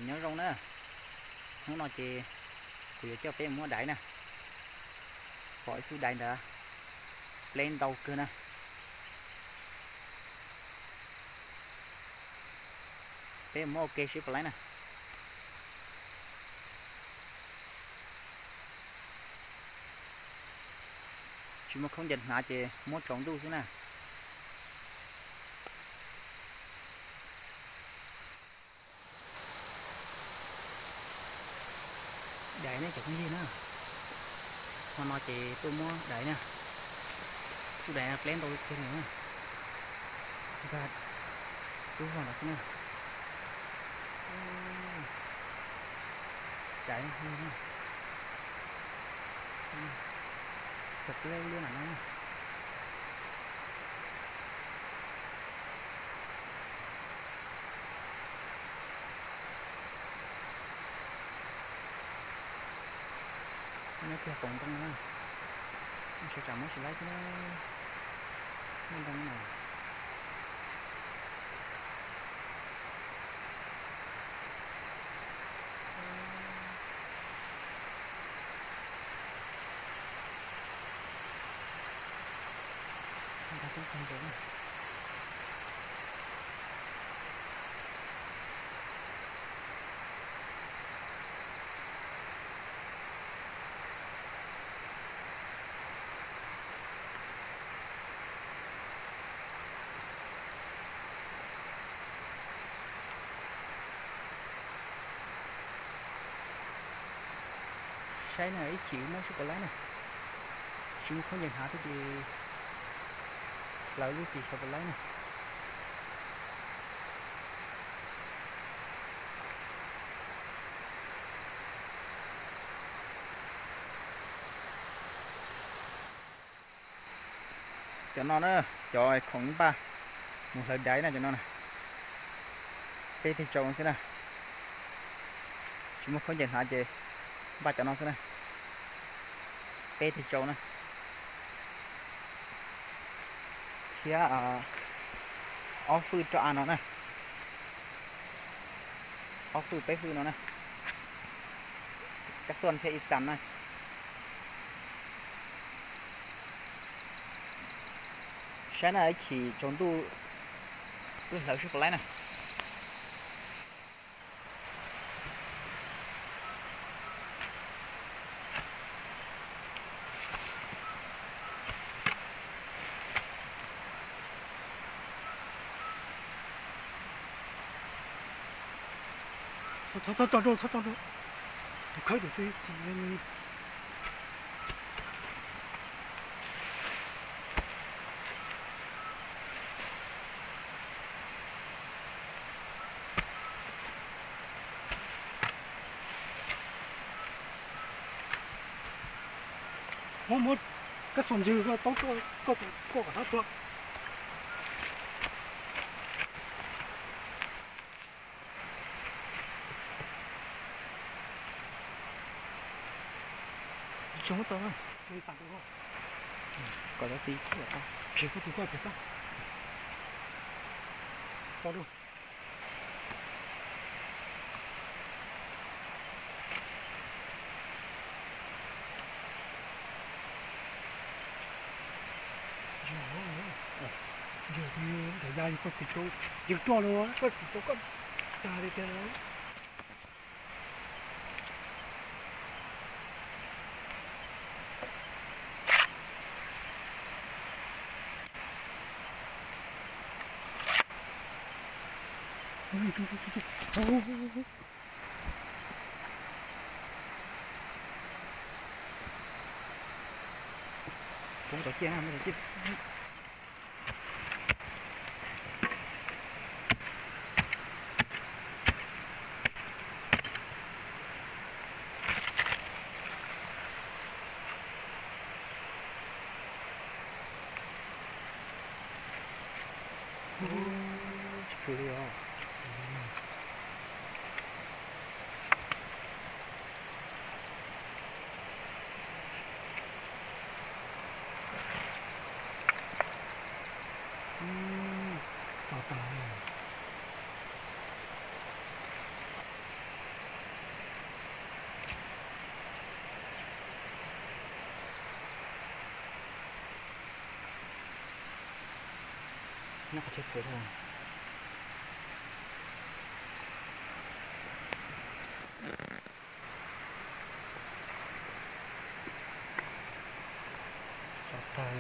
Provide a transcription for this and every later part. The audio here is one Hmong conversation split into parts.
Nyob zoo na, hnub no ces kuv yuav coj peb mus muab daiv na. Pom ib xub daiv ntawd, pleb ntau kawg na. Peb muab ua ke seb puas laib na. Tsis muaj khaub ncaws hnav ces muab tsaus ntuj xwb na. Daiv ne cov phooj ywg na, hmo no ces tuaj muab daiv na. Xub daiv pleb ntau kawg li na. Nkag lub vag no xwb na. Daiv, cov pleb liab no na. Nyob kiag qaum ntoo na, ntshe tsam muab tsis laib thiab, muaj ntoo no. Saib na ib chim muab seb puas laib na. Tsis muaj khaub ncaws hnav thiab ces hlawv lub tsis xyov puas laib na. Cov no na, cov khoom npaj mus hlawv daiv na cov no na. Peb teg tsau xwb na. Tsis muaj khaub ncaws hnav ces npaj cov no xwb na. Peb teg tsau na. Thiab ob fwj roj av no na. Ob fwj peb fwj no na. Kab xuaj thiab ib xas na. Saib na ib chim tsaus ntuj wb hlawv seb puas laib na. Txhob tso rau, txhob tso rau. Tus khawb tus twg. Muab, muab kab xuas ntswg koj taub koj, koj kom thab tua. Tsis muab tau na. Kom cov tib tsis muab tau. Tso lawm. Yog, yog tias ntawm ya yog koj tsis tau, yog roj los koj tsis tau koj tag li tiag los. Kuv muab tau ciaj na, muab tau ciaj. Tsis khwv li os. Tso tag li. Nyob qhov chaw pem. Tso tag.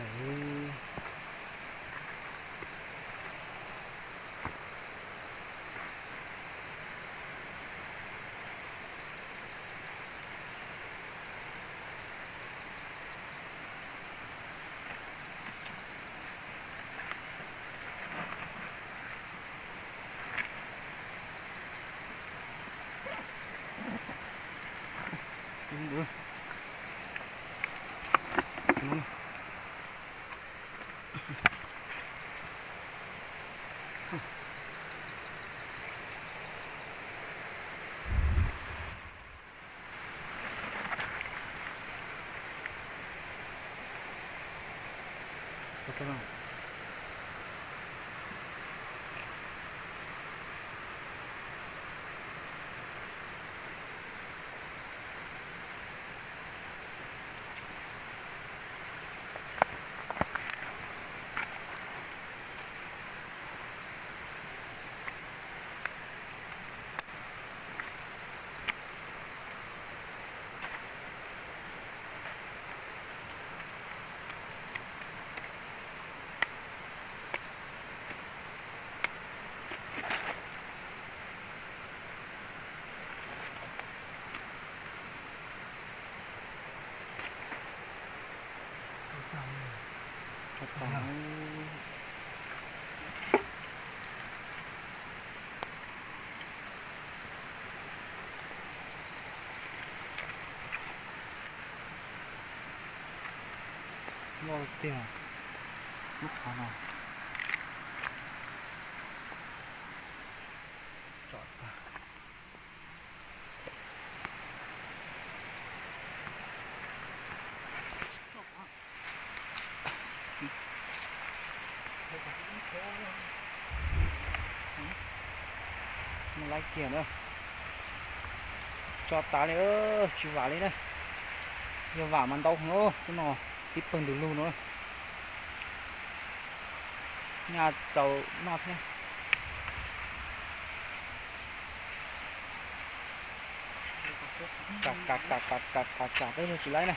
Loj tiag, lub qhov no. Mus laib kiag na. Tso tas li, tsis vam li na. Yog vam mas ntau heev, xub no tib pawg ntws lug no. Nyaj txaus noj thiab. Kam kam kam kam kam kam kam peb yog tsis laib na.